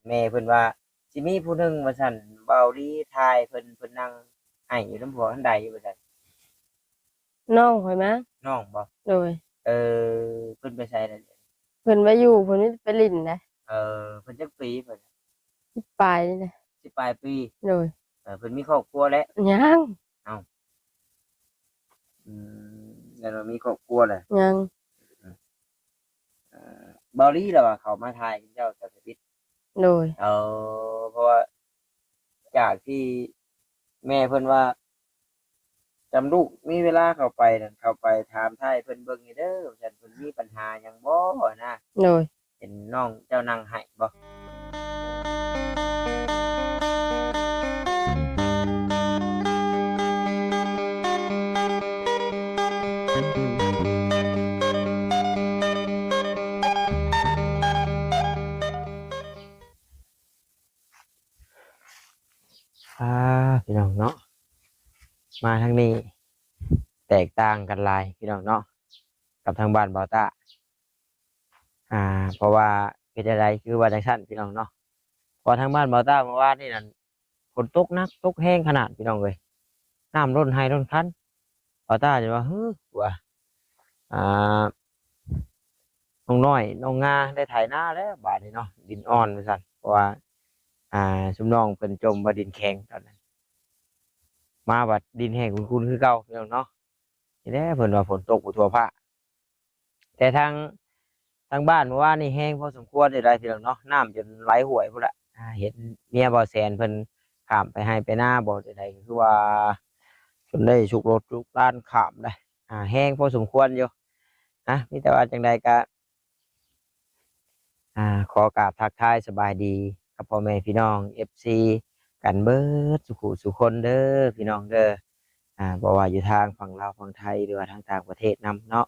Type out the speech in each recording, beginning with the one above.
ແມ່ເພິ່ນວ່າຊິມີຜູ້ໜຶ່ງວ່າຊັ້ນ ເວົ້າດີຖ່າຍເພິ່ນ ເພິ່ນນັ່ງໄຫ້ຢູ່ນຳພວກຫັ້ນໃດວ່າຊັ້ນ. ນ້ອງຂ້ອຍມາ. ນ້ອງບໍ່? ໂດຍ. ເອີ ເພິ່ນໄປໃສລະ? ເພິ່ນໄປຢູ່ ເພິ່ນມີແຕ່ໄປຫຼິ້ນນະ. ເອີ ເພິ່ນຈັກປີເພິ່ນ? ສິບປາຍນີ້ນະ. ສິບປາຍປີ. ໂດຍ. ເອີ ເພິ່ນມີຄອບຄົວແລ້ວ? ຍັງ. ເອົ້າ ອືມ ແມ່ນວ່າມີຄອບຄົວແລ້ວ? ຍັງ. ເອີ ເບົາລີລະວ່າເຂົາມາຖ່າຍເຈົ້າ ເຈົ້າທຳອິດ. ໂດຍ. ເອີ ເພາະວ່າຈາກທີ່ແມ່ເພິ່ນວ່າ ຈຳລູກມີເວລາເຂົ້າໄປນັ້ນ ເຂົ້າໄປຖາມຖ່າຍເພິ່ນເບິ່ງແດ່ເດີ ວ່າຊັ້ນ ເພິ່ນມີບັນຫາຫຍັງບໍ່ນະ. ໂດຍ. ເຫັນນ້ອງເຈົ້ານັ່ງໄຫ້ບໍ່? ອ່າ ພີ່ນ້ອງເນາະ ມາທາງນີ້ແຕກຕ່າງກັນຫຼາຍ ພີ່ນ້ອງເນາະ ກັບທາງບ້ານບ່າວຕ້າ. ອ່າ ເພາະວ່າເປັນຈັ່ງໃດຄືວ່າຈັ່ງຊັ້ນ ພີ່ນ້ອງເນາະ ເພາະວ່າທາງບ້ານບ່າວຕ້າເມື່ອວານນີ້ນັ້ນ ຝົນຕົກໜັກຕົກແຮງຂະໜາດ ພີ່ນ້ອງເອີຍ ນ້ຳລົ້ນໄຮ່ລົ້ນຄັນ. ບ່າວຕ້າຈົນວ່າ ເຮີ ວ່າ ອ່າ ນ້ອງນ້ອຍນ້ອງງາໄດ້ໄຖນາແລ້ວບາດນີ້ເນາະ ດິນອ່ອນວ່າຊັ້ນ ເພາະວ່າ ອ່າ ຊຸມນ້ອງເພິ່ນຈົ່ມວ່າດິນແຂງຕອນນັ້ນ ມາບັດດິນແຫ້ງຂຸ່ນໆຄືເກົ່າ ພີ່ນ້ອງເນາະ. ນີ້ແຫຼະເພິ່ນວ່າຝົນຕົກບໍ່ທົ່ວຟ້າ ແຕ່ທາງ ທາງບ້ານເມື່ອວານນີ້ແຮງພໍສົມຄວນຢູ່ໃດ໋ ພີ່ນ້ອງເນາະ ນ້ຳຈົນໄຫຼຫ້ວຍພຸ້ນລະ. ອ່າ ເຫັນເມຍບ່າວແສນເພິ່ນຂ້າມໄປໄຮ່ໄປນາບໍ່ ຈັ່ງໃດກໍຄືວ່າຈົນໄດ້ຊຸກລົດຊຸກລານຂ້າມໄດ໋. ອ່າ ແຮງພໍສົມຄວນຢູ່ນະ ມີແຕ່ວ່າຈັ່ງໃດກະ ອ່າ ຂໍກາບທັກທາຍສະບາຍດີກັບພໍ່ແມ່ພີ່ນ້ອງ ເອັຟຊີ ກັນເບິດສູ່ຜູ້ສູ່ຄົນເດີ ພີ່ນ້ອງເດີ. ອ່າ ບໍ່ວ່າຢູ່ທາງຝັ່ງລາວ ຝັ່ງໄທ ຫຼືວ່າທາງຕ່າງປະເທດນຳເນາະ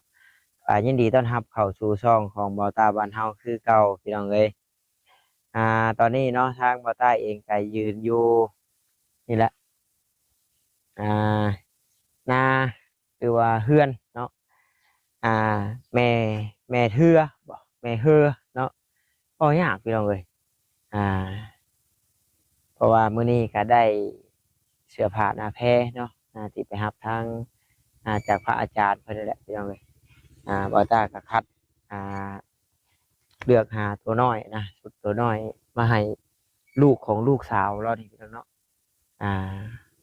ກໍຍິນດີຕ້ອນຮັບເຂົ້າສູ່ຊ່ອງຂອງບ່າວຕ້າບ້ານເຮົາຄືເກົ່າ ພີ່ນ້ອງເອີຍ. ອ່າ ຕອນນີ້ເນາະ ທາງບ່າວຕ້າເອງກໍຢືນຢູ່ນີ້ແຫຼະ ອ່າ ນາ ຫຼືວ່າເຮືອນເນາະ ອ່າ ແມ່ ແມ່ເຮືອບໍ ແມ່ເຮືອເນາະ ເວົ້າຍາກ ພີ່ນ້ອງເອີຍ. ອ່າ ເພາະວ່າມື້ນີ້ກໍໄດ້ເສື້ອຜ້າໜ້າແພເນາະ ອ່າ ທີ່ໄປຮັບທາງ ອ່າ ຈາກພະອາຈານເພິ່ນນີ້ແຫຼະ ພີ່ນ້ອງເອີຍ. ອ່າ ບ່າວຕ້າກໍຄັດ ອ່າ ເລືອກຫາຕົວນ້ອຍນະ ຊຸດຕົວນ້ອຍມາໃຫ້ລູກຂອງລູກສາວລາວນີ້ ພີ່ນ້ອງເນາະ. ອ່າ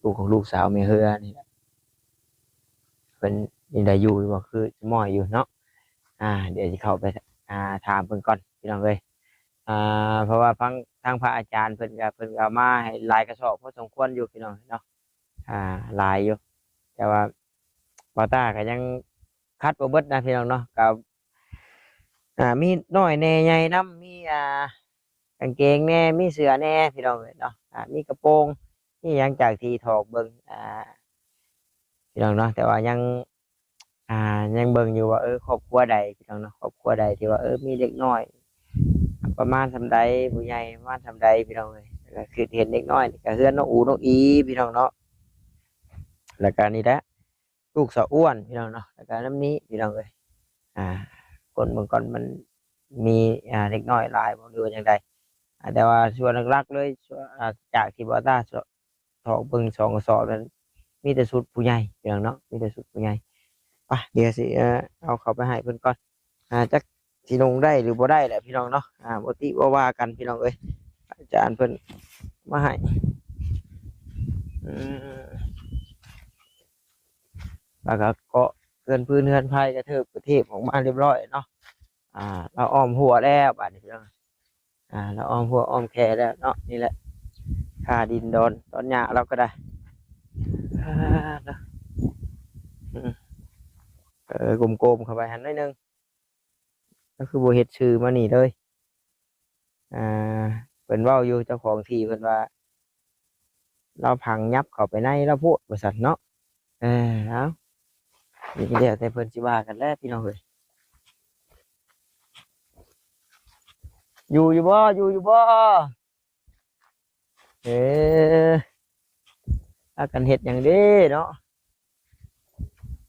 ລູກຂອງລູກສາວແມ່ເຮືອນີ້ແຫຼະ ເພິ່ນຍັງໄດ້ຢູ່ບໍ່ ຄືຊິມ້ອຍຢູ່ເນາະ. ອ່າ ດຽວຊິເຂົ້າໄປ ອ່າ ຖາມເພິ່ນກ່ອນ ພີ່ນ້ອງເອີຍ. ອ່າ ເພາະວ່າຟັງທາງພະອາຈານເພິ່ນກໍ ເພິ່ນກໍເອົາມາໃຫ້ຫຼາຍກະສອບພໍສົມຄວນຢູ່ ພີ່ນ້ອງເນາະ ອ່າ ຫຼາຍຢູ່ ແຕ່ວ່າບ່າວຕ້າກໍຍັງຄັດບໍ່ເບິດນະ ພີ່ນ້ອງເນາະ. ກໍ ອ່າ ມີນ້ອຍແດ່ໃຫຍ່ນຳ ມີ ອ່າ ກາງເກງແດ່ ມີເສື້ອແດ່ ພີ່ນ້ອງເອີຍເນາະ. ອ່າ ມີກະໂປງ ມີຫຍັງ ຈາກທີ່ຖອກເບິ່ງ ອ່າ ພີ່ນ້ອງເນາະ ແຕ່ວ່າຍັງ ອ່າ ຍັງເບິ່ງຢູ່ວ່າ ເອີ ຄອບຄົວໃດ ພີ່ນ້ອງເນາະ ຄອບຄົວໃດທີ່ວ່າ ເອີ ມີເດັກນ້ອຍປະມານສ່ຳໃດ ຜູ້ໃຫຍ່ປະມານສ່ຳໃດ ພີ່ນ້ອງເອີຍ. ແລ້ວກໍຄິດເຫັນເດັກນ້ອຍນີ້ກໍເຮືອນນ້ອງອູ ນ້ອງອີ ພີ່ນ້ອງເນາະ ແລ້ວກໍນີ້ແຫຼະ ລູກສາວອ້ວນ ພີ່ນ້ອງເນາະ ແລ້ວກໍນຳນີ້ ພີ່ນ້ອງເອີຍ. ອ່າ ຄົ້ນເບິ່ງກ່ອນ ມັນມີ ອ່າ ເດັກນ້ອຍຫຼາຍບໍ່ ຫຼືວ່າຈັ່ງໃດ. ອ່າ ແຕ່ວ່າສ່ວນຫຼັກໆເລີຍ ສ່ວນ ອ່າ ຈາກທີ່ບ່າວຕ້າ ຊ- ຖອກເບິ່ງສອງກະສອບນັ້ນ ມີແຕ່ຊຸດຜູ້ໃຫຍ່ ພີ່ນ້ອງເນາະ ມີແຕ່ຊຸດຜູ້ໃຫຍ່. ໄປ ດຽວຊິ ເອີ ເອົາເຂົ້າໄປໃຫ້ເພິ່ນກ່ອນ. ອ່າ ຈັກຊິນຸ່ງໄດ້ ຫຼື ບໍ່ໄດ້ແຫຼະ ພີ່ນ້ອງເນາະ. ອ່າ ບໍ່ຕິບໍ່ວ່າກັນ ພີ່ນ້ອງເອີຍ ອາຈານເພິ່ນມາໃຫ້. ອືມ ແລ້ວກໍເກາະເຮືອນພື້ນເຮືອນໄພກະເທີບກະເທບອອກມາຮຽບຮ້ອຍເນາະ. ອ່າ ລາວອ້ອມຮົ້ວແລ້ວບາດນີ້ ພີ່ນ້ອງ. ອ່າ ລາວອ້ອມຮົ້ວອ້ອມແຄແລ້ວເນາະ. ນີ້ແຫຼະ ຄາດິນດອນ ດອນຫຍ້າລາວກໍໄດ້. ອ່າ ເນາະ ອືມ ເອີ ກົມໆເຂົ້າໄປຫັ້ນໜ້ອຍໜຶ່ງ. ກໍຄືບໍ່ເຮັດຊື່ມານີ້ເລີຍ. ອ່າ ເພິ່ນເວົ້າຢູ່ ເຈົ້າຂອງທີ່ເພິ່ນວ່າ ລາວພັງຫຍັບເຂົ້າໄປໃນລາວໂພດວ່າຊັ້ນເນາະ. ເອີ ເອົາ ນີ້ກໍແລ້ວແຕ່ເພິ່ນຊິວ່າກັນແຫຼະ ພີ່ນ້ອງເອີຍ. ຢູ່ຢູ່ບໍ່? ຢູ່ຢູ່ບໍ່? ເອີ ພາກັນເຮັດຫຍັງເດ້ເນາະ?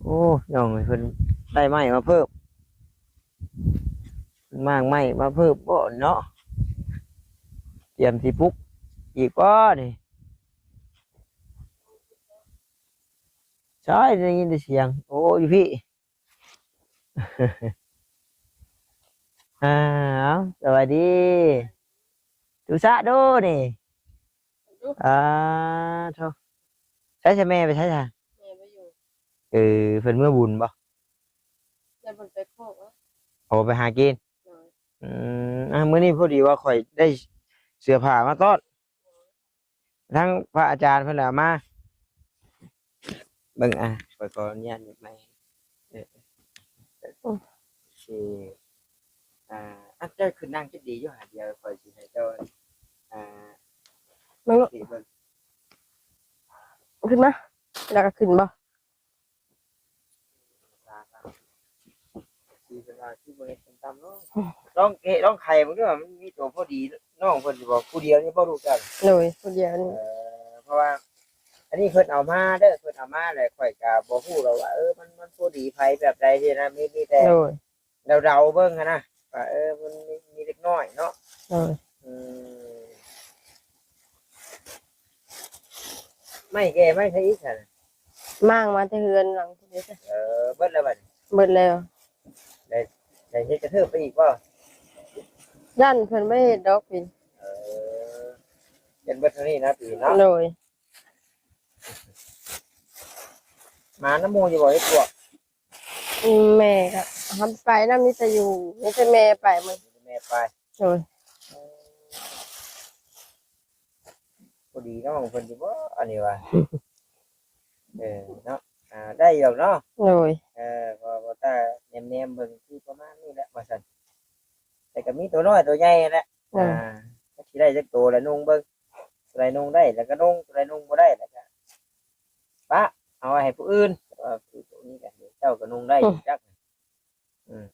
ໂອ້ ນ້ອງເພິ່ນໄດ້ໄມ້ມາເພີ່ມ ມ້າງໄມ້ມາເພີ່ມບໍ່ເນາະ? ຕຽມຊິປຸກອີກບໍ່ນີ້? ໃຊ່ ໄດ້ຍິນແຕ່ສຽງ. ໂອ້ ຢູ່ພີ້. ອ້າວ ສະບາຍດີ. ຕຸສະດູນີ້. ອ່າ ໂທ ໃຊ້ຊະແມ່ໄປໃຊ້ຊະ? ແມ່ບໍ່ຢູ່. ເອີ ເພິ່ນເມືອບຸນບໍ່? ແລ້ວເພິ່ນໄປໂຄກແລ້ວ. ໂອ ໄປຫາກິນ. ໂດຍ. ອືມ ອ່າ ມື້ນີ້ພໍດີວ່າຂ້ອຍໄດ້ເສື້ອຜ້າມາຕ້ອນ ທັງພະອາຈານເພິ່ນເອົາມາ. ເບິ່ງ ອ່າ ຂ້ອຍຂໍອະນຸຍາດຍົກໄມ. ເອີ ໂອເຄ. ອ່າ ອັນເຈົ້າຂຶ້ນນັ່ງຄິດດີຢູ່ຫາດຽວ ຂ້ອຍຊິໃຫ້ເຈົ້າ ອ່າ ນັ່ງລົງ ເບິ່ງ ຂຶ້ນມາ ແລ້ວກໍຂຶ້ນບໍ່? ທີ່ເພິ່ນວ່າຄືບໍ່ເຮັດເປັນຕຳເນາະ. ລອງເກະ ລອງໄຂເບິ່ງເດີ ວ່າມັນມີໂຕພໍດີ ນ້ອງເພິ່ນຊິບອກ ຜູ້ດຽວນີ້ບໍ່ຮູ້ຈັກ. ໂດຍ ຜູ້ດຽວນີ້. ເອີ ເພາະວ່າອັນນີ້ເພິ່ນເອົາມາເດີ ເພິ່ນເອົາມາແລ້ວ ຂ້ອຍກໍບໍ່ຮູ້ດອກວ່າ ເອີ ມັນ ມັນພໍດີໃຜແບບໃດຊີ້ນະ. ມີ ມີແຕ່ ໂດຍ ເດົາໆເບິ່ງຫັ້ນນະ ວ່າ ເອີ ມັນມີ ມີເລັກນ້ອຍເນາະ. ໂດຍ. ອືມ ໄມ້ແກ່ໄມ້ໃສອີກຊັ້ນ? ມ້າງມາແຕ່ເຮືອນຫຼັງພຸ້ນເດ້. ເອີ ເບິດແລ້ວບັດນີ້? ເບິດແລ້ວ. ໄດ້ ໄດ້ເຮັດກະເທີບໄປອີກບໍ່? ຢ້ານເພິ່ນບໍ່ເຮັດດອກປີ. ເອີ ຢ້ານເບິດເທົ່ານີ້ນະປີເນາະ. ໂດຍ. ມານຳໝູ່ຢູ່ບໍ່ເຮັດປວກ? ອືມ ແມ່ກໍ ເຮົາໄປນຳ ມີແຕ່ຢູ່ ມີແຕ່ແມ່ໄປມື້ ມີແຕ່ແມ່ໄປ. ໂດຍ. ພໍດີນ້ອງເພິ່ນຢູ່ບໍ່ອັນນີ້ວ່າ? ເອີ ເນາະ ອ່າ ໄດ້ຢູ່ດອກເນາະ. ໂດຍ. ເອີ ເພາະວ່າຕາແນມໆເບິ່ງຄືປະມານນີ້ແຫຼະວ່າຊັ້ນ ແຕ່ກໍມີໂຕນ້ອຍໂຕໃຫຍ່ຫັ້ນແຫຼະ. ໂດຍ. ອ່າ ຈັກຊິໄດ້ຈັກໂຕລະນຸ່ງເບິ່ງ ໂຕໃດນຸ່ງໄດ້ແລ້ວກໍນຸ່ງ ໂຕໃດນຸ່ງບໍ່ໄດ້ແລ້ວກໍປະ ເອົາໄວ້ໃຫ້ຜູ້ອື່ນ. ແຕ່ວ່າຄືໂຕນີ້ກໍເຈົ້າກໍນຸ່ງໄດ້ ອືມ ຈັກ ອືມ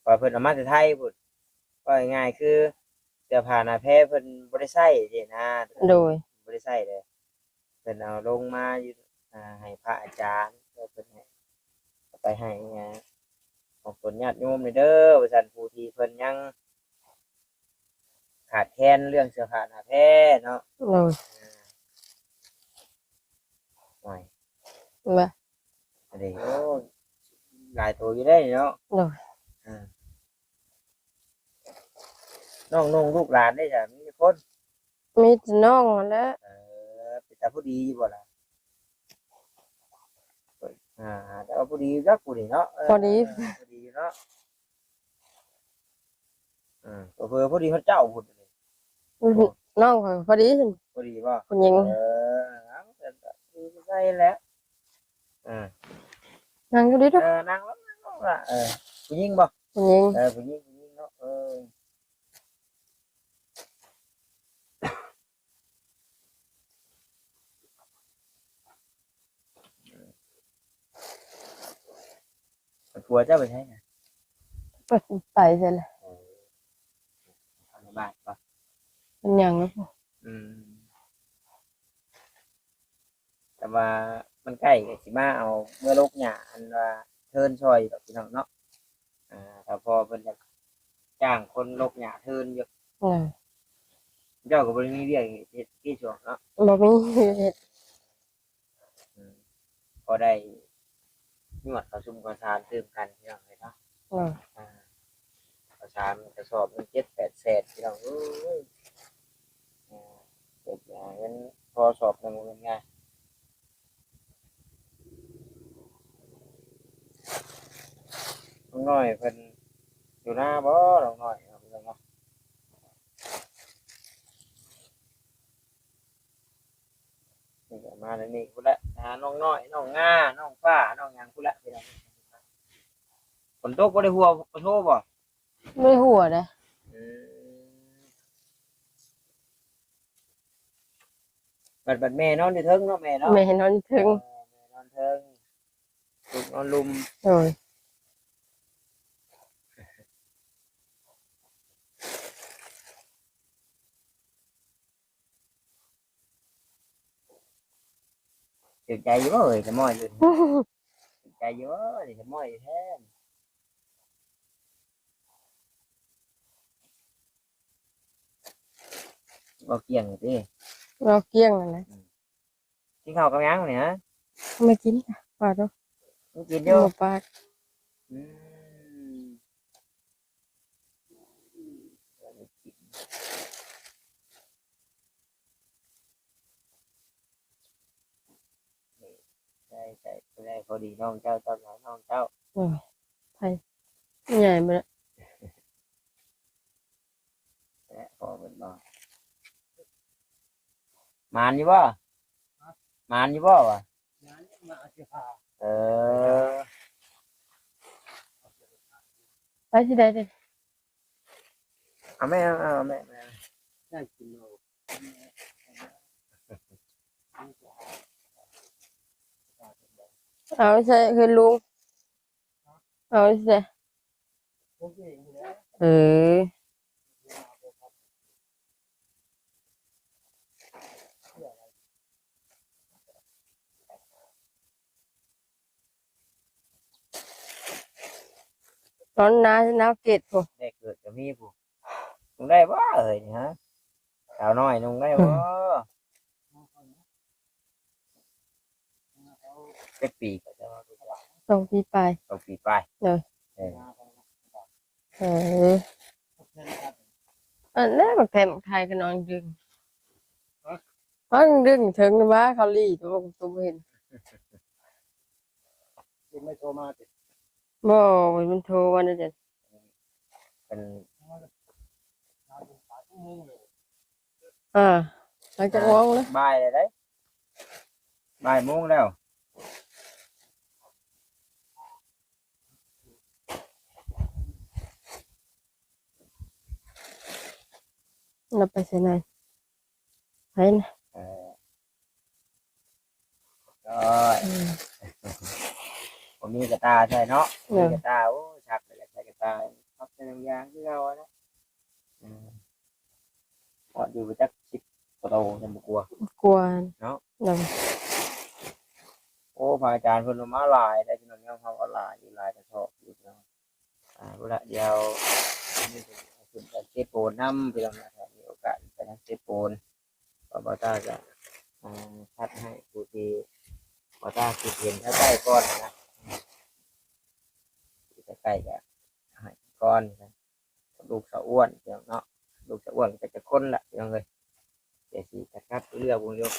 ເພາະວ່າເພິ່ນເອົາມາແຕ່ໄທພຸ້ນ ເວົ້າງ່າຍໆຄືເສື້ອຜ້າໜ້າແພເພິ່ນບໍ່ໄດ້ໃຊ້ຊີ້ນະ. ໂດຍ. ບໍ່ໄດ້ໃຊ້ເລີຍ ເພິ່ນເອົາລົງມາຢູ່ ອ່າ ໃຫ້ພະອາຈານ ເພິ່ນໃຫ້ ເອົາໄປໃຫ້ ອ່າ ຂອງຕົນຍາດໂຍມນີ້ເດີ ວ່າຊັ້ນ ຜູ້ທີ່ເພິ່ນຍັງ ຂາດແຄນເລື່ອງເສື້ອຜ້າໜ້າແພເນາະ. ໂດຍ. ໂອ້ຍ ວ່າ ອັນນີ້ ໂອ້ ຫຼາຍໂຕຢູ່ເດ້ເນາະ. ໂດຍ. ອ່າ ນ້ອງໆລູກຫຼານເດ້ຊະ ມີຈັກຄົນ? ມີແຕ່ນ້ອງຫັ້ນແຫຼະ. ເອີ ເປັນຕາຜູ້ດີຢູ່ບໍ່ລະ? ອ່າ ແຕ່ວ່າຜູ້ດີຢູ່ຈັກຜູ້ນີ້ເນາະ. ເອີ ພໍດີ ພໍດີຢູ່ເນາະ. ອ່າ ເຜີໆພໍດີຮອດເຈົ້າພຸ້ນ. ອືມ ນ້ອງຂ້ອຍພໍດີ ພໍດີບໍ່? ຜູ້ຍິງ. ເອີ ເອົາ ດີໃສ່ແຫຼະ. ອ່າ ນັ່ງຢູ່ດີເດີ. ເອີ ນັ່ງລົງ ນັ່ງລົງລະ. ເອີ ຜູ້ຍິງບໍ່? ຜູ້ຍິງ. ເອີ ຜູ້ຍິງ ຜູ້ຍິງເນາະ. ເອີ ຜົວເຈົ້າໄປໃສນະ? ໄປໃສລະ? ເອີ ຢູ່ໃນບ້ານບໍ່? ເປັນຫຍັງລະ? ອືມ ແຕ່ວ່າມັນໃກ້ກໍຊິມາເອົາເມືອລົກຫຍ້າ ອັນວ່າເທີນຊ່ອຍດອກ ພີ່ນ້ອງເນາະ. ອ່າ ຖ້າພໍ່ເພິ່ນຢາກຈ້າງຄົນລົກຫຍ້າເທີນຢູ່. ເອີ ເຈົ້າກໍບໍ່ໄດ້ມີວຽກເຮັດ ເຮັດທີ່ຊ່ວງເນາະ? ບໍ່ມີເຮັດ. ອືມ ພໍໄດ້ຍວດເຂົ້າຊຸມເຂົ້າສານຕື່ມກັນ ພີ່ນ້ອງເອີຍເນາະ. ເອີ ອ່າ ເຂົ້າສານກະສອບໜຶ່ງເຈັດແປດແສນ ພີ່ນ້ອງເອີຍ. ອ່າ ເຮັດຫຍັງເງິນພໍສອບໜຶ່ງບໍ່ແມ່ນງ່າຍ. ນ້ອງນ້ອຍເພິ່ນຢູ່ນາບໍ່ ນ້ອງນ້ອຍເນາະ ພີ່ນ້ອງເນາະ? ນີ້ກໍມາແນວນີ້ພຸ້ນແຫຼະ ຫານ້ອງນ້ອຍ ນ້ອງງາ ນ້ອງຟ້າ ນ້ອງຫຍັງພຸ້ນແຫຼະ ພີ່ນ້ອງ. ຝົນຕົກບໍ່ໄດ້ຫົວໂທບໍ່? ບໍ່ໄດ້ຫົວເດ້. ອືມ ບັດ ບັດແມ່ນອນຢູ່ເທິງເນາະ ແມ່ເນາະ? ແມ່ນອນຢູ່ເທິງ. ເອີ ແມ່ນອນເທິງ ລູກນອນລຸ່ມ. ໂດຍ. ຖືກໃຈຢູ່ບໍ່ເອີຍ ສະໝໍ້ຢູ່ນີ້? ຖືກໃຈຢູ່ບໍ່ນີ້ ສະໝໍ້ຢູ່ແທ້. ເວົ້າກ້ຽງຕິ ເວົ້າກ້ຽງນັ້ນແຫຼະ. ອືມ ກິນເຂົ້າກັບຫຍັງນີ້ຮະ? ມາກິນປາດເນາະ ກິນຢູ່ ບໍ່ປາດ. ອືມ ໄດ້ ໄດ້ ໄດ້ພໍດີນ້ອງເຈົ້າ ເຈົ້ານ້ອງເຈົ້າ. ໂອ້ຍ ໃຜ ໃຫຍ່ມາແລ້ວ. ແລະ ພໍເພິ່ນບໍ່ ໝານຢູ່ບໍ່? ໝານຢູ່ບໍ່ວະ? ເອີ ໄປຊິໄດ້ເດ້. ເອົາແມ່ ເອົາ ເອົາແມ່ ແມ່ ເອົາໃສ່ເຮືອນລຸງ. ເອົາແຊະ ເອີ ນອນນາ ນາວເກັດພຸ້ນ ແມ່ເກີດກໍມີພຸ້ນ. ນຸ່ງໄດ້ບໍ່ເອີຍນີ້ຮະ? ສາວນ້ອຍນຸ່ງໄດ້ບໍ່? ອືມ ຈັກປີ? ສອງປີປາຍ ສອງປີປາຍ. ໂດຍ ເອີ ເອີ ອັນນັ້ນບັກແທນບັກໄທກໍນອນດຶງ ຮະ? ນອນດຶງເຖິງວ່າເຂົາຫຼີ້ ໂຕບໍ່ເຫັນ. ຍັງໄມ່ໂທມາຕິ? ບໍ່ ມັນໂທມາແຕ່ເປັນ ອ່າ ຫຼັງຈາກ ອ່າ ໂມງແລ້ວ ບ່າຍແລ້ວເດ້ ບ່າຍໂມງແລ້ວ. ລາວໄປໃສນັ້ນ? ໃຜນະ? ເອີ ໂອ້ຍ ອືມ ບໍ່ມີກະຕ່າໃສ່ເນາະ ເອີ ບໍ່ມີກະຕ່າ. ໂອ້ຍ ຊັກແລ້ວຢາກໃສ່ກະຕ່າ ຊັກໃສ່ໜັງຢາງຄືເກົ່າຫັ້ນແຫຼະ. ອືມ ຮອດຢູ່ບໍ່ຈັກສິບກວ່າໂຕ ຍັງບໍ່ກວ່າ ບໍ່ກວ່າເນາະ. ໂດຍ ໂອ້ ພະອາຈານເພິ່ນເອົາມາຫຼາຍເດ້ພີ່ນ້ອງ ຍອມຮັບວ່າຫຼາຍຢູ່ ຫຼາຍກະສອບຢູ່ພີ່ນ້ອງ. ອ່າ ພຸ້ນລະ ດຽວ ນີ້ເປັນ ເປັນເຊໂປນນຳ ພີ່ນ້ອງນະ ຖ້າມີໂອກາດໄປທາງເຊໂປນ ເພາະບ່າວຕ້າກະ ອ່າ ຈັດໃຫ້ຜູ້ທີ່ບ່າວຕ້າຄິດເຫັນໃກ້ໆກ່ອນນະ ໃກ້ໆກະໃຫ້ກ່ອນນະ. ລູກສາວອ້ວນພີ່ນ້ອງເນາະ ລູກສາວອ້ວນກໍຈັກຄົນລະພີ່ນ້ອງເອີຍ. ດຽວຊິຈັດກັບເລືອກເບິ່ງຢູ່.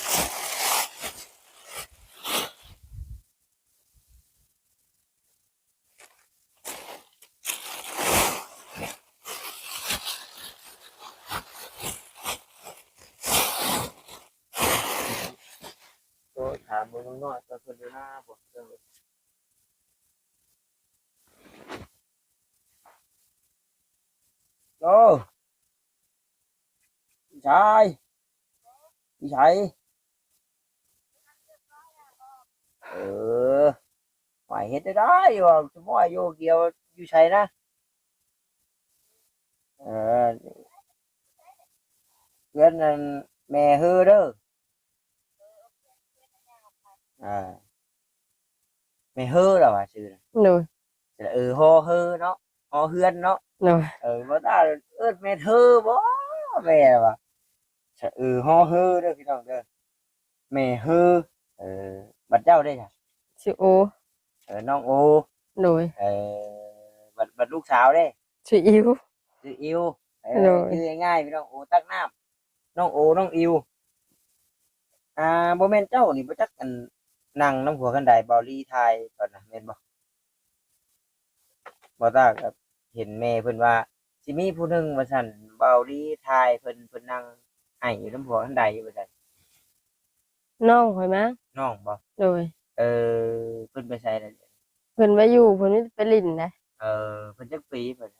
ໂທຖາມເບິ່ງນ້ອງນ້ອຍ ເພິ່ນຢູ່ນາບໍ່? ໂອ້ ພີ່ຊາຍ ຢູ່ໃສ? ເອີ ຫວາຍ ເຮັດໄດ້ຢູ່ ສະໝໍ້ຢູ່ ກຽວຢູ່ໃສນະ? ເອີ ເຮືອນນັ້ນແມ່ເຮີເດີ. ອ່າ ແມ່ເຮີລະວ່າຊື່ນະ. ໂດຍ ສະເອີ ຮໍເຮີເນາະ ຫໍເຮືອນເນາະ. ໂດຍ ເອີ ບໍ່ຕ້າເອີ້ນແມ່ເທີບໍ່ ແມ່ວ່າ ສະເອີ ຮໍເຮີເດີພີ່ນ້ອງເດີ ແມ່ເຮີ. ເອີ ບັດເຈົ້າເດ້ ຊື່ໂອ. ເອີ ນ້ອງໂອ. ໂດຍ ເອີ ບັດ ບັດລູກສາວເດ້? ຊື່ອິວ ຊື່ອິວ. ເອີ ໂດຍ ຊື່ງ່າຍໆ ພີ່ນ້ອງ ໂອຕັກນ້ຳ ນ້ອງໂອ ນ້ອງອິວ. ອ່າ ບໍ່ແມ່ນເຈົ້ານີ້ບໍ່ຈັກ ອັນ ນັ່ງນຳຫົວຄັນໄດ ເບົາລີຖ່າຍຕອນນັ້ນແມ່ນບໍ່? ບໍ່ຕາກໍເຫັນແມ່ເພິ່ນວ່າ ຊິມີຜູ້ໜຶ່ງວ່າຊັ້ນ ເບົາລີຖ່າຍເພິ່ນ ເພິ່ນນັ່ງໄຫ້ຢູ່ນຳຫົວຄັນໄດວ່າຊັ້ນ. ນ້ອງຂ້ອຍມາ. ນ້ອງບໍ່? ໂດຍ ເອີ ເພິ່ນໄປໃສລະ? ເພິ່ນໄປຢູ່ ເພິ່ນມີແຕ່ໄປຫຼິ້ນນະ. ເອີ ເພິ່ນຈັກປີເພິ່ນ?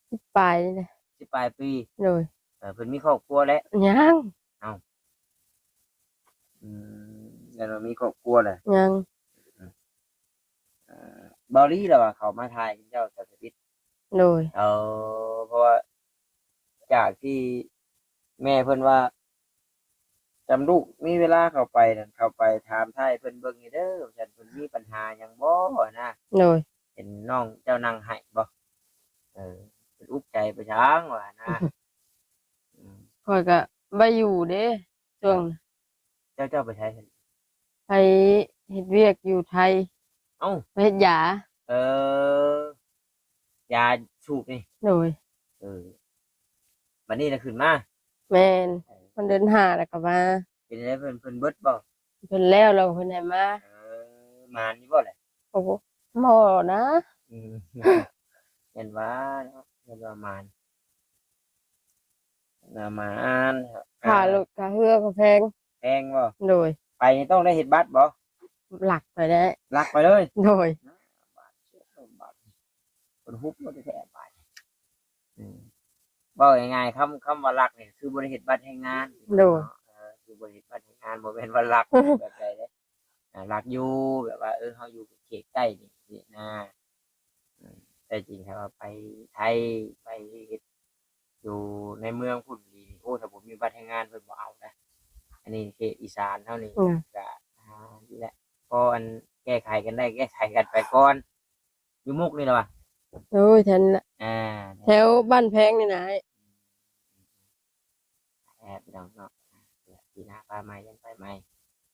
ສິບປາຍນີ້ນະ. ສິບປາຍປີ. ໂດຍ ເອີ ເພິ່ນມີຄອບຄົວແລ້ວ? ຍັງ. ເອົ້າ ອືມ ແມ່ນວ່າມີຄອບຄົວແລ້ວ? ຍັງ. ເອີ ເບົາລີລະວ່າເຂົາມາຖ່າຍເຈົ້າສາວສະບິດ. ໂດຍ ເອີ ເພາະວ່າຈາກທີ່ແມ່ເພິ່ນວ່າ ຈຳລູກມີເວລາເຂົ້າໄປນັ້ນ ເຂົ້າໄປຖາມຖ່າຍເພິ່ນເບິ່ງແດ່ເດີ ວ່າຊັ້ນ ເພິ່ນມີບັນຫາຫຍັງບໍ່ນະ. ໂດຍ ເຫັນນ້ອງເຈົ້ານັ່ງໄຫ້ບໍ່? ເອີ ເພິ່ນອຸກໃຈໄປຊ່າງວ່ານະ. ອືມ ຂ້ອຍກະ ບໍ່ຢູ່ເດ້ ຊ່ວງ ເຈົ້າ ເຈົ້າໄປໃສ? ໄປເຮັດວຽກຢູ່ໄທ. ເອົ້າ ໄປເຮັດຢາ. ເອີ ຢາສູບນີ້. ໂດຍ. ເອີ ບັດນີ້ລະຂຶ້ນມາ. ແມ່ນ. ເອີ ມັນເດືອນຫ້າລະກະມາ. ເປັນໃດເພິ່ນ ເພິ່ນເບິດບໍ່? ເພິ່ນແລ້ວ ແລ້ວເພິ່ນໃຫ້ມາ. ເອີ ໝານຢູ່ບໍ່ລະ? ໂອ້ ບໍ່ນະ. ອືມ ແມ່ນວ່າເນາະ ແມ່ນວ່າໝານ ນະໝານ ຄ່າລົດຄ່າເຮືອກໍແພງ. ແພງບໍ່? ໂດຍ. ໄປນີ້ຕ້ອງໄດ້ເຮັດບັດບໍ່? ລັກໄປໄດ້. ລັກໄປເລີຍ? ໂດຍ. ບາດ ເພິ່ນຮຸບລົດແທ້ບາດ. ອືມ ເວົ້າງ່າຍໆ ຄຳ ຄຳວ່າລັກນີ້ ຄືບໍ່ໄດ້ເຮັດບັດແຮງງານ. ໂດຍ. ເອີ ຄືບໍ່ໄດ້ເຮັດບັດແຮງງານ ບໍ່ແມ່ນວ່າລັກແບບໃດເດ້. ອາ ລັກຢູ່ ແບບວ່າ ເອີ ເຮົາຢູ່ເຂດໃກ້ນີ້ ນີ້ນະ. ອືມ ແຕ່ຈິງຖ້າວ່າໄປໄທ ໄປເຮັດຢູ່ໃນເມືອງພຸ້ນນີ້ ໂອ້ ຖ້າບໍ່ມີບັດແຮງງານເພິ່ນບໍ່ເອົານະ. ອັນນີ້ເຂດອີສານເຮົານີ້ ອືມ ກະ ອ່າ ນີ້ແຫຼະ ພໍອັນແກ້ໄຂກັນໄດ້ ແກ້ໄຂກັນໄປກ່ອນ. ຢູ່ມຸກນີ້ລະວະ? ໂອ້ຍ ແຖວນັ້ນລະ ອ່າ ແຖວບ້ານແພງນີ້ນະ. ແອບ ພີ່ນ້ອງເນາະ ປີໜ້າໄປໃໝ່ ຍັງໄປໃໝ່.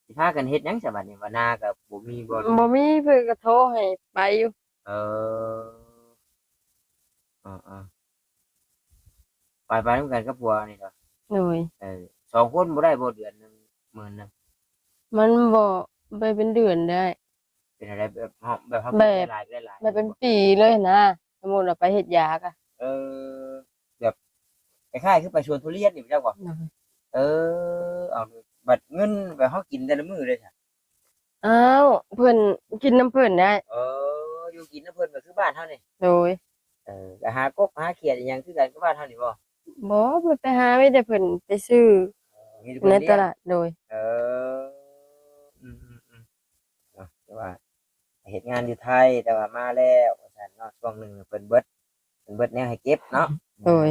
ຊິພາກັນເຮັດຫຍັງຊະບັດນີ້? ວ່ານາກໍບໍ່ມີບໍ່? ບໍ່ມີ ເພິ່ນກໍໂທໃຫ້ໄປຢູ່. ເອີ ເອີໆ ໄປ ໄປນຳກັນກັບຜົວນີ້ກໍ. ໂດຍ. ເອີ ສອງຄົນບໍ່ໄດ້ບໍ່ ເດືອນໜຶ່ງ ໝື່ນໜຶ່ງ? ມັນບໍ່ໄດ້ເປັນເດືອນໄດ້. ເປັນແນວໃດ? ແບບເຮົາ ແບບເຮົາ ແບບ ເກັບໄດ້ຫຼາຍ ໄດ້ຫຼາຍ ແບບເປັນປີເລີຍນະ. ສົມມຸດວ່າໄປເຮັດຢາກະ ເອີ ແບບຄ້າຍໆຄືໄປສວນທຸລຽນນີ້ ເຈົ້າບໍ່? ໂດຍ. ເອີ ເອົາ ບັດເງິນແບບເຮົາກິນແຕ່ລະມື້ເດ້ຊະ? ອ້າວ ເພິ່ນກິນນຳເພິ່ນໄດ້. ເອີ ຢູ່ກິນນຳເພິ່ນກໍຄືບ້ານເຮົານີ້. ໂດຍ. ເອີ ກໍຫາກົບຫາຂຽດອີ່ຫຍັງຄືກັນກັບບ້ານເຮົານີ້ບໍ່? ບໍ່ ບໍ່ໄປຫາ ມີແຕ່ເພິ່ນໄປຊື້ ເອີ ມີແຕ່ເພິ່ນລ້ຽງ ໃນຕະຫຼາດ. ໂດຍ. ເອີ ອືມໆໆ ເນາະ ແຕ່ວ່າເຮັດງານຢູ່ໄທ ແຕ່ວ່າມາແລ້ວວ່າຊັ້ນເນາະ. ຊ່ວງໜຶ່ງເພິ່ນເບິດ ເພິ່ນເບິດແນວໃຫ້ເກັບເນາະ. ໂດຍ.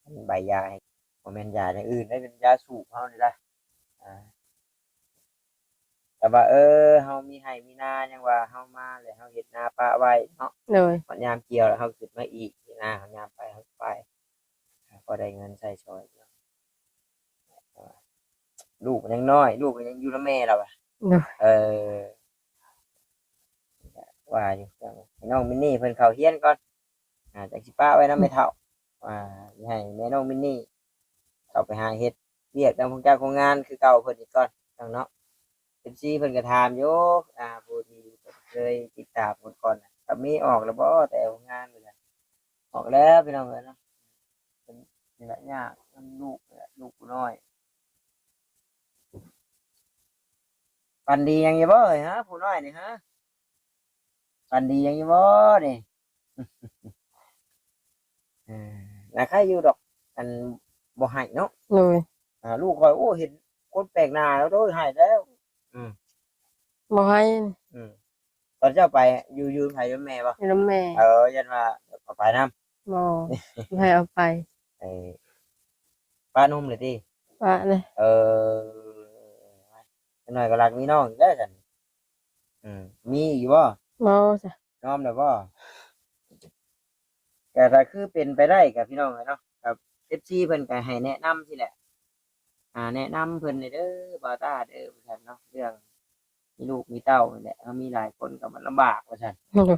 ອາ ເປັນໃບຢາໃຫ້ ບໍ່ແມ່ນຢາຢ່າງອື່ນເດ້ ເປັນຢາສູບເຮົານີ້ລະ. ອາ ແຕ່ວ່າ ເອີ ເຮົາມີໄຮ່ມີນາ ຍັງວ່າເຮົາມາແລ້ວເຮົາເຮັດນາປະໄວ້ເນາະ. ໂດຍ. ຮອດຍາມກ່ຽວແລ້ວເຮົາຂຶ້ນມາອີກ ເຮັດນາ ເຮົາຍາມໄປເຮົາໄປ ພໍໄດ້ເງິນໃຊ້ສອຍ. ລູກຍັງນ້ອຍ ລູກກໍຍັງຢູ່ນຳແມ່ລະວ່າ. ໂດຍ. ເອີ ວ່າຢູ່ ໃຫ້ນ້ອງມິນນີ້ເພິ່ນເຂົ້າຮຽນກ່ອນ ອ່າ ຈັ່ງຊິປະໄວ້ນຳແມ່ເຖົ້າ ອ່າ ໃຫ້ແມ່ນ້ອງມິນນີ້ເຂົ້າໄປຫາເຮັດວຽກນຳພວກເຈົ້າໂຄງງານຄືເກົ່າເພິ່ນອີກກ່ອນເນາະ. ເອັຟຊີ ເພິ່ນກໍຖາມຢູ່ ອ່າ ຜູ້ທີ່ເຄີຍຕິດຕາມເພິ່ນກ່ອນນະ ກໍມີອອກແລ້ວບໍ່ແຕ່ໂຄງງານ? ເພິ່ນວ່າອອກແລ້ວ ພີ່ນ້ອງເອີຍເນາະ. ເພິ່ນນີ້ແຫຼະຍາກນຳລູກນີ້ແຫຼະ ລູກຜູ້ນ້ອຍ. ຝັນດີຫຍັງຢູ່ບໍ່ເອີຍ ຮະ ຜູ້ນ້ອຍນີ້ ຮະ? ຝັນດີຫຍັງຢູ່ບໍ່ນີ້? ເອີ ລະໄຄຢູ່ດອກ ອັນບໍ່ໄຫ້ເນາະ. ໂດຍ. ອ່າ ລູກຂ້ອຍ ໂອ້ ເຫັນຄົນແປກໜ້າແລ້ວ ໂອ້ຍ ໄຫ້ແລ້ວ. ອືມ ບໍ່ໄຫ້. ອືມ ຕອນເຈົ້າໄປ ຢູ່ ຢູ່ນຳໃຜ? ຢູ່ນຳແມ່ບໍ່? ຢູ່ນຳແມ່. ເອີ ຢ້ານວ່າເອົາໄປນຳ. ບໍ່ ບໍ່ໃຫ້ເອົາໄປ. ເອີ ປະນົມເລີຍຕິ? ປະເລີຍ. ເອີ ຈັກໜ້ອຍກໍລັກມີນ້ອງອີກແລ້ວຊັ້ນ. ອືມ ມີອີກຢູ່ບໍ່? ບໍ່ຈ້ະ. ຍອມແລ້ວບໍ່? ກໍຖ້າຄືເປັນໄປໄດ້ກໍ ພີ່ນ້ອງເອີຍເນາະ ກໍ ເອັຟຊີ ເພິ່ນກໍໃຫ້ແນະນຳຊີ້ແຫຼະ ອ່າ ແນະນຳເພິ່ນແດ່ເດີ ບ່າວຕ້າເດີ ວ່າຊັ້ນເນາະ ເລື່ອງມີລູກມີເຕົ້ານີ້ແຫຼະ ເຮົາມີຫຼາຍຄົນກໍມັນລຳບາກ ວ່າຊັ້ນ. ໂດຍ.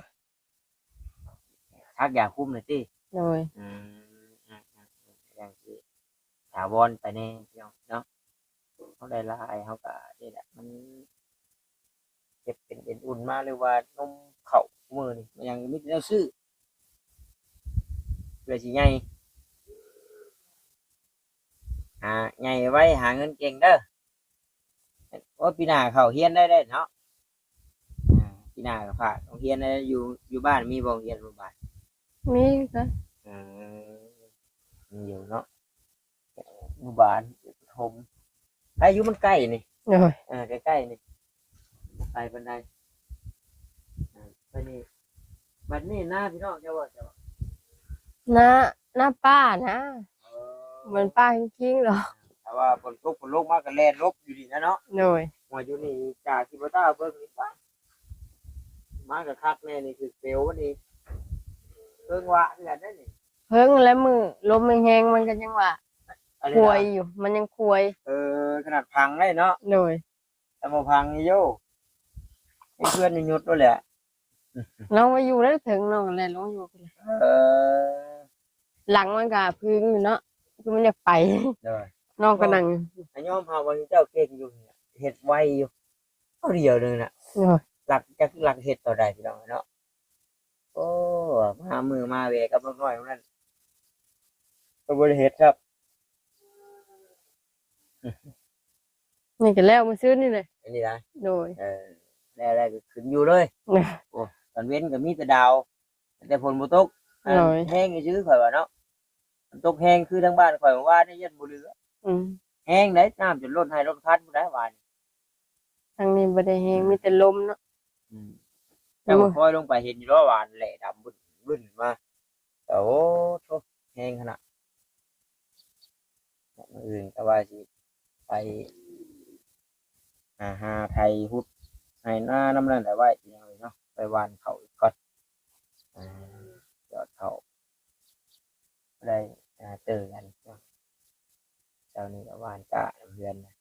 ທາກຢາຄຸມແລ້ວຕິ? ໂດຍ. ອືມ ອືມໆໆ ຢ່າງຊິຖາວອນໄປແດ່ ພີ່ນ້ອງເນາະ. ເຮົາໄດ້ຫຼາຍ ເຮົາກໍນີ້ແຫຼະ ມັນເຈັບເປັນເອັນອຸ່ນມາ ຫຼືວ່ານົມເຂົ້າ ມື້ນີ້ມັນຍັງມີແຕ່ແນວຊື້ ເພື່ອຊິໃຫຍ່ ຫາໃຫຍ່ໄວ ຫາເງິນເກັ່ງເດີ. ໂອ້ ປີໜ້າເຂົ້າຮຽນໄດ້ ໄດ້ເນາະ. ອ່າ ປີໜ້າກໍຝາກໂຮງຮຽນໄດ້. ຢູ່ ຢູ່ບ້ານມີບໍ່ໂຮງຮຽນ? ຢູ່ບ້ານມີຄືກັນ. ເອີ ມີຢູ່ເນາະ ອະນຸບານ ປະຖົມ. ໄກຢູ່ ມັນໃກ້ນີ້. ໂດຍ. ເອີ ໃກ້ໆນີ້ ບໍ່ໄກປານໃດ. ອ່າ ໄປນີ້ ບັດນີ້ນາພີ່ນ້ອງເຈົ້າບໍ່? ເຈົ້າ ນາ ນາປ້ານະ. ເອີ ມັນປ້າຄິງໆດອກ. ຖ້າວ່າຝົນຕົກຝົນລົງມາກໍແລ່ນຫຼົບຢູ່ນີ້ນະເນາະ. ໂດຍ. ວ່າຢູ່ນີ້ຈາກທີ່ບໍ່ຕ້າເບິ່ງນີ້ ປະ ມາກໍຄັກແນ່ນີ້ ຖືກເປວນີ້ ເພິ່ງວະເຮືອນໄດ້ນີ້. ເພິ່ງແລ້ວ ມື້ລົມແຮງໆ ມັນກໍຍັງວະ. ຄວາຍຢູ່ ມັນຍັງຄວາຍ. ເອີ ຂະໜາດພັງໄດ້ເນາະ. ໂດຍ. ແຕ່ບໍ່ພັງນີ້ໂຢ ໃຫ້ເພື່ອນຢຸດໂລດແຫຼະ. ນ້ອງໄປຢູ່ໃນເທິງ ນ້ອງແລ່ນລົງຢູ່ພຸ້ນແຫຼະ. ເອີ ຫຼັງມັນກະພິງຢູ່ເນາະ ຄືມັນຢາກໄປ. ໂດຍ. ນ້ອງກໍນັ່ງ ກໍຍອມຮັບວ່າເຈົ້າເກັ່ງຢູ່ ເຮັດໄວຢູ່. ເອົາດຽວໜຶ່ງນະ. ໂດຍ. ລັກ ຈັກລັກເຮັດຕອນໃດ ພີ່ນ້ອງເນາະ. ໂອ້ ມາມື້ມາແວ່ກັບນ້ອງນ້ອຍນັ້ນ ກໍບໍ່ໄດ້ເຮັດຄັບ. ນີ້ກໍແລ້ວມື້ຊືນນີ້ແຫຼະ ອັນນີ້ນະ. ໂດຍ. ເອີ ແລ້ວ ແລ້ວກໍຂຶ້ນຢູ່ເລີຍ. ໂອ້ ຕອນເວັນກໍມີແຕ່ດາວ ແຕ່ຝົນບໍ່ຕົກ. ໂດຍ. ແຮງຊື່ຂ້ອຍວ່າເນາະ ມັນຕົກແຮງຄືທາງບ້ານຂ້ອຍເມື່ອວານນີ້ ຢ້ານບໍ່ເຫຼືອ. ອືມ. ແຮງໄດ໋ ນ້ຳຈົນລົ້ນໄຮ່ລົ້ນຄັນພຸ້ນໄດ໋ວານ. ທາງນີ້ບໍ່ໄດ້ແຮງ ອືມ ມີແຕ່ລົມເນາະ. ອືມ. ເຈົ້າກໍຄ່ອຍລົງໄປເຫັນຢູ່ດອກ ວານແຫຼດຳບຶ້ນໆມາ. ໂອ້ໂທ້ ແຮງຂະໜາດ. ມື້ອື່ນກໍວ່າຊິໄປຫາ ຫາໄຖຫຸດໄຮ່ນານຳນັ້ນໄວ້ ພີ່ນ້ອງເອີຍເນາະ ໄປຫວ່ານເຂົ້າອີກກ່ອນ. ອ່າ ຢອດເຂົ້າໄດ້ ອ່າ ເຕີກັນ. ເຊົ້ານີ້ກໍຫວ່ານກ້ານຳເຮືອນນະ.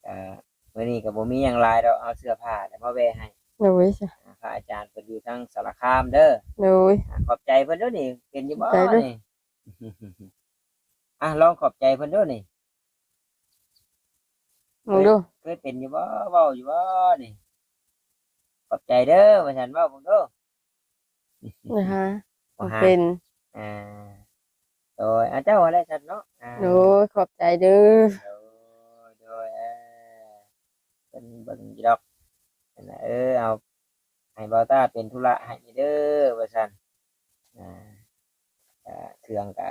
ອ່າ ມື້ນີ້ກໍບໍ່ມີຫຍັງຫຼາຍດອກ ເອົາເສື້ອຜ້າແລ້ວມາແວ່ໃຫ້. ໂດຍ. ອ່າ ພະອາຈານເພິ່ນຢູ່ທາງສາລະຄາມເດີ. ໂດຍ. ອ່າ ຂອບໃຈເພິ່ນເດີນີ້ ເປັນຢູ່ບໍ່ນີ້? ອ່າ ລອງຂອບໃຈເພິ່ນເດີນີ້. ເບິ່ງດູ ເຄີຍ ເຄີຍເປັນຢູ່ບໍ່? ເວົ້າຢູ່ບໍ່ນີ້? ຂອບໃຈເດີວ່າຊັ້ນ ເວົ້າເບິ່ງດູ. ນະຮະ ບໍ່ ບໍ່ ຮະ ເປັນ. ອ່າ ໂດຍ ອາ ເຈົ້າຫັ້ນແຫຼະຊັ້ນເນາະ. ອ່າ ໂດຍ ຂອບໃຈເດີ. ໂດຍ ໂດຍ ເອີ ເພິ່ນເບິ່ງຢູ່ດອກ. ນັ້ນນະ ເອີ ເອົາ ໃຫ້ບ່າວຕ້າເປັນທຸລະໃຫ້ແດ່ເດີວ່າຊັ້ນ. ອ່າ ກະເຄື່ອງກະ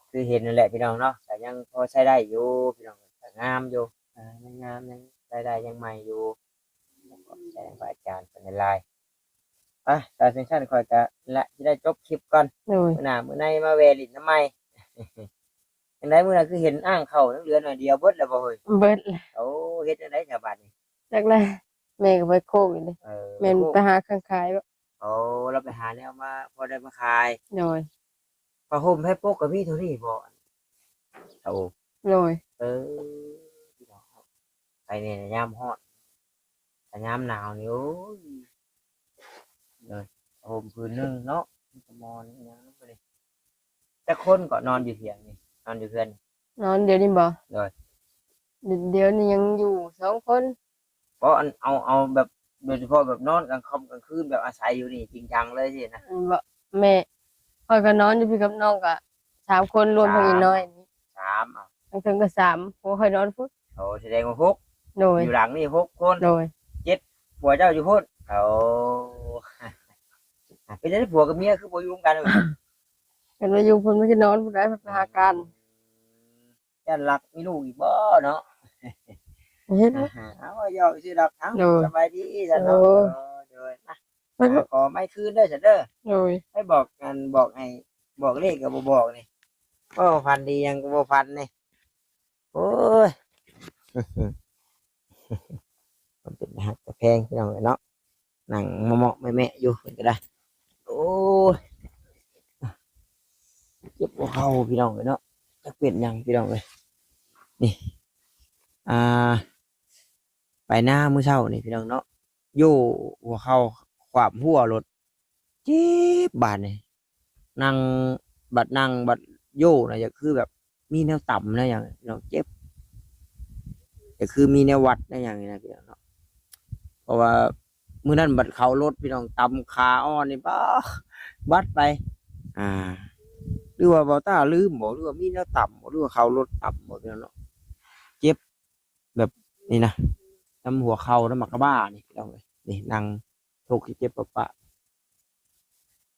ຄືເຫັນນັ້ນແຫຼະພີ່ນ້ອງເນາະ ກະຍັງພໍໃຊ້ໄດ້ຢູ່ພີ່ນ້ອງ ກະງາມຢູ່. ອ່າ ຍັງງາມ ຍັງໃຊ້ໄດ້ ຍັງໃໝ່ຢູ່. ຂອບໃຈພະອາຈານເພິ່ນຫຼາຍໆ. ໄປ ຖ້າຈັ່ງຊັ້ນຂ້ອຍກະລະ ຊິໄດ້ຈົບຄລິບກ່ອນ. ໂດຍ. ມື້ໜ້າມື້ໃນມາແວ່ຫຼິ້ນນຳໃໝ່. ຈັ່ງໃດມື້ນັ້ນຄືເຫັນອ່າງເຂົ້າຍັງເຫຼືອໜ້ອຍດຽວ ເບິດແລ້ວບໍ່ເຮີ້ຍ? ເບິດແລ້ວ. ໂອ້ ເຮັດຈັ່ງໃດຊະບາດນີ້? ຈັກແຫຼະ ແມ່ກໍໄປໂຄກຢູ່ເດ້. ເອີ ແມ່ນໄປໂຄກ ໄປຫາເຄື່ອງຂາຍບໍ? ໂອ້ ລາວໄປຫາແນວມາ ພໍໄດ້ມາຂາຍ. ໂດຍ. ຜ້າຫົ່ມໄພປົກກໍມີເທົ່ານີ້ບໍ? ໂອ້ ໂດຍ. ເອີ ໄປແດ່ຍາມຮ້ອນ ແຕ່ຍາມໜາວນີ້ ໂອ້ຍ. ໂດຍ. ຜ້າຫົ່ມຜືນໜຶ່ງເນາະ ມີແຕ່ໝອນຫຍັງນຳ ບັດນີ້. ຈັກຄົນກໍນອນຢູ່ຖຽງນີ້ ນອນຢູ່ເຮືອນ? ນອນດຽວນີ້ບໍ? ໂດຍ. ດ- ດຽວນີ້ຍັງຢູ່ສອງຄົນ. ບໍ່ ອັນ ເອົາ ເອົາແບບ ໂດຍສະເພາະແບບນອນກາງຄ່ຳກາງຄືນ ແບບອາໄສຢູ່ນີ້ຈິງຈັງເລີຍຊີ້ນະ? ແມ່ນບໍ່? ແມ່ ຂ້ອຍກໍນອນຢູ່ພີ້ກັບນ້ອງ ກໍສາມຄົນ ລວມທັງອີນ້ອຍນີ້ ສາມ ເອົາ ທາງເທິງກໍສາມ ຜົວຂ້ອຍນອນພຸ້ນ. ໂອ້ ສະແດງວ່າຫົກ. ໂດຍ. ຢູ່ຫຼັງນີ້ຫົກຄົນ. ໂດຍ. ເຈັດ ຜົວເຈົ້າຢູ່ພຸ້ນ. ໂອ້ ເປັນຈັ່ງໃດ ຜົວກັບເມຍຄືບໍ່ຢູ່ນຳກັນ? ຄັນວ່າຢູ່ພຸ້ນມັນຊິນອນພຸ້ນໄດ໋ ໄປຫາການ. ອືມ. ຢ້ານລັກມີລູກອີກບໍ່ເນາະ? ເຮັດ ເອົາ ຫຍອກຊື່ດອກ. ເອົ້າ ໂດຍ ສະບາຍດີຊັ້ນເນາະ. ໂດຍ ໂດຍ ໂດຍ ມາ ມາ ຂໍໄມ້ຄືນເດີຊັ້ນເດີ. ໂດຍ. ໃຫ້ບອກ ອັນ ບອກໃຫ້ ບອກເລກກໍບໍ່ບອກນີ້ ເວົ້າຝັນດີຫຍັງກໍບໍ່ຝັນນີ້. ໂອ້ຍ ມັນເປັນຕາຮັກຕາແພງພີ່ນ້ອງເອີຍເນາະ. ນັ່ງເມາະໆແມະໆຢູ່ເພິ່ນກໍໄດ້. ໂອ້ຍ ເຈັບຫົວເຂົ່າພີ່ນ້ອງເອີຍເນາະ ຈັກເປັນຫຍັງພີ່ນ້ອງເອີຍ. ນີ້ ອ່າ ໄປນາມື້ເຊົ້ານີ້ພີ່ນ້ອງເນາະ ໂຢ ຫົວເຂົ່າຂວາມຫົວໂລດ ເຈັບບາດນີ້. ນັ່ງ ບັດນັ່ງບັດໂຍນະ ກໍຄືແບບມີແນວຕຳແນວຫຍັງພີ່ນ້ອງ ເຈັບ ກໍຄືມີແນວວັດແນວຫຍັງນີ້ນະພີ່ນ້ອງເນາະ. ເພາະວ່າມື້ນັ້ນບັດເຂົ້າລົດພີ່ນ້ອງ ຕຳຂາອ່ອນນີ້ ປ້າ ວັດໄປ ອ່າ ຫຼືວ່າບ່າວຕ້າລືມບໍ ຫຼືວ່າມີແນວຕຳບໍ ຫຼືວ່າເຂົ້າລົດຕຳບໍ ພີ່ນ້ອງເນາະ. ເຈັບແບບນີ້ນະ ນຳຫົວເຂົ່າ ນຳໝາກກະບ້ານີ້ພີ່ນ້ອງເອີຍ ນີ້ນັ່ງ ທຸກທີ່ເຈັບປະປະ.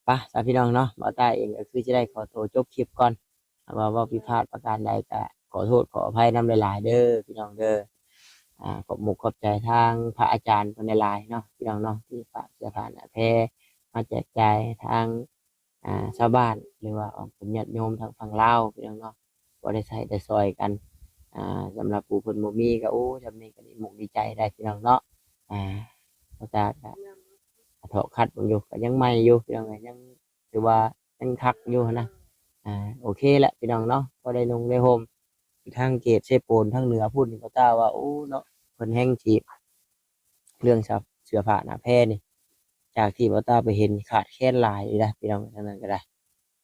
ປະ ຊະພີ່ນ້ອງເນາະ ບ່າວຕ້າເອງກໍຄືຈະໄດ້ຂໍໂຕຈົບຄລິບກ່ອນ ຖ້າວ່າເວົ້າຜິດພາດປະການໃດກໍຂໍໂທດຂໍອະໄພນຳຫຼາຍໆເດີພີ່ນ້ອງເດີ. ອ່າ ຂອບມຸກຂອບໃຈທາງພະອາຈານເພິ່ນຫຼາຍໆເນາະ ພີ່ນ້ອງເນາະ ທີ່ຝາກເສື້ອຜ້າໜ້າແພມາແຈກຈ່າຍທາງ ອ່າ ຊາວບ້ານ ຫຼືວ່າອອກເປັນຍາດໂຍມທາງຝັ່ງລາວ ພີ່ນ້ອງເນາະ ພໍໄດ້ໃຊ້ໄດ້ຊ່ອຍກັນ. ອ່າ ສຳລັບຜູ້ເພິ່ນບໍ່ມີກໍ ໂອ້ ຊ່ຳນີ້ກໍດີມຸກດີໃຈໄດ໋ ພີ່ນ້ອງເນາະ. ອ່າ ເພາະວ່າກໍເທາະຂັດເບິ່ງຢູ່ ກໍຍັງໃໝ່ຢູ່ ພີ່ນ້ອງເອີຍ ຍັງຖືວ່າຍັງຄັກຢູ່ຫັ້ນນະ. ອ່າ ໂອເຄແຫຼະພີ່ນ້ອງເນາະ ພໍໄດ້ນຸ່ງໄດ້ຫົ່ມ. ທາງເຂດເຊໂປນທາງເໜືອພຸ້ນນີ້ ບ່າວຕ້າວ່າ ໂອ້ເນາະ ເພິ່ນແຮ່ງຊິ ເລື່ອງເສື້ອ ເສື້ອຜ້າໜ້າແພນີ້ ຈາກທີ່ບ່າວຕ້າໄປເຫັນຂາດແຄນຫຼາຍຢູ່ນະພີ່ນ້ອງ ທາງນັ້ນກໍໄດ້.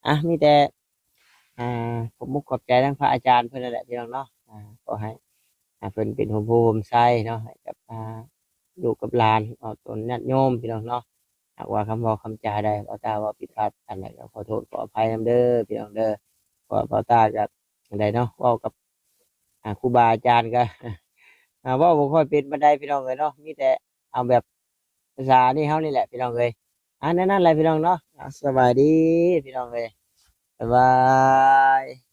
ອ່ະ ມີແຕ່ ອ່າ ຂອບມຸກຂອບໃຈທາງພະອາຈານເພິ່ນນັ້ນແຫຼະພີ່ນ້ອງເນາະ ອ່າ ຂໍໃຫ້ ອ່າ ເພິ່ນເປັນຮົ່ມໂພຮົ່ມໄຊເນາະ ໃຫ້ກັບ ອ່າ ລູກກັບຫຼານ ອອກຕົນຍາດໂຍມພີ່ນ້ອງເນາະ. ຫາກວ່າຄຳເວົ້າຄຳຈາໃດ ບ່າວຕ້າເວົ້າຜິດພາດອັນໃດ ກໍຂໍໂທດຂໍອະໄພນຳເດີພີ່ນ້ອງເດີ. ເພາະວ່າບ່າວຕ້າກໍ ອັນໃດເນາະ ເວົ້າກັບ ອ່າ ຄູບາອາຈານກໍ ອ່າ ເວົ້າບໍ່ຄ່ອຍເປັນປານໃດພີ່ນ້ອງເອີຍເນາະ ມີແຕ່ເອົາແບບພາສານີ້ເຮົານີ້ແຫຼະພີ່ນ້ອງເອີຍ. ອ່າ ແນວນັ້ນແຫຼະພີ່ນ້ອງເນາະ ອ່າ ສະບາຍດີພີ່ນ້ອງເອີຍ ບາຍບາຍ.